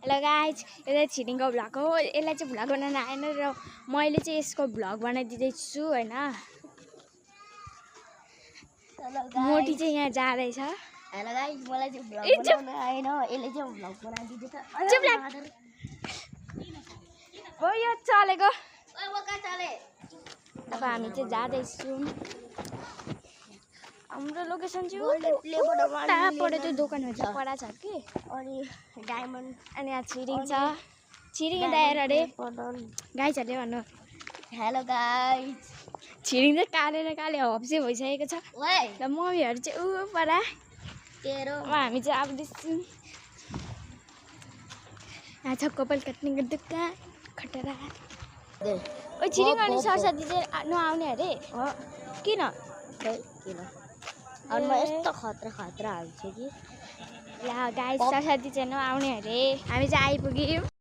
hello guys यो छिटिङको vlog हो यसलाई चाहिँ भ्लग बनाउन आएन र मैले चाहिँ यसको भ्लग बनाइदिँदैछु हैन मोटी चाहिँ यहाँ जाँदैछ हेलो गाइस मलाई चाहिँ भ्लग बनाउन आएन यसले चाहिँ भ्लग बनाइदिँदैछ हो यो चलेको ओइ म कहाँ चले अब हामी चाहिँ जाँदैछौँ हाम्रो लोकेसन चाहिँ उतापट्टि त्यो दोकानहरू चाहिँ पढा छ कि अनि डायमन्ड अनि यहाँ छिरिङ छ छिरिङ दायर अरे गाइजहरूले भन्नु हेलो गाइस छिरिङ चाहिँ काले हप्से भइसकेको छ ओइ र मम्मीहरू चाहिँ ऊ पढा तेरो अब हामी चाहिँ आउँदैछौँ यहाँ छ कपाल काट्नेको दोकान खटरा ओ छिरिङ अनि सरस्वती चाहिँ नआउने अरे किन किन अनि म यस्तो खतरा हाल्छु कि ला गाइस सरस्वती चाहिँ नआउने अरे हामी चाहिँ आइपुग्यौँ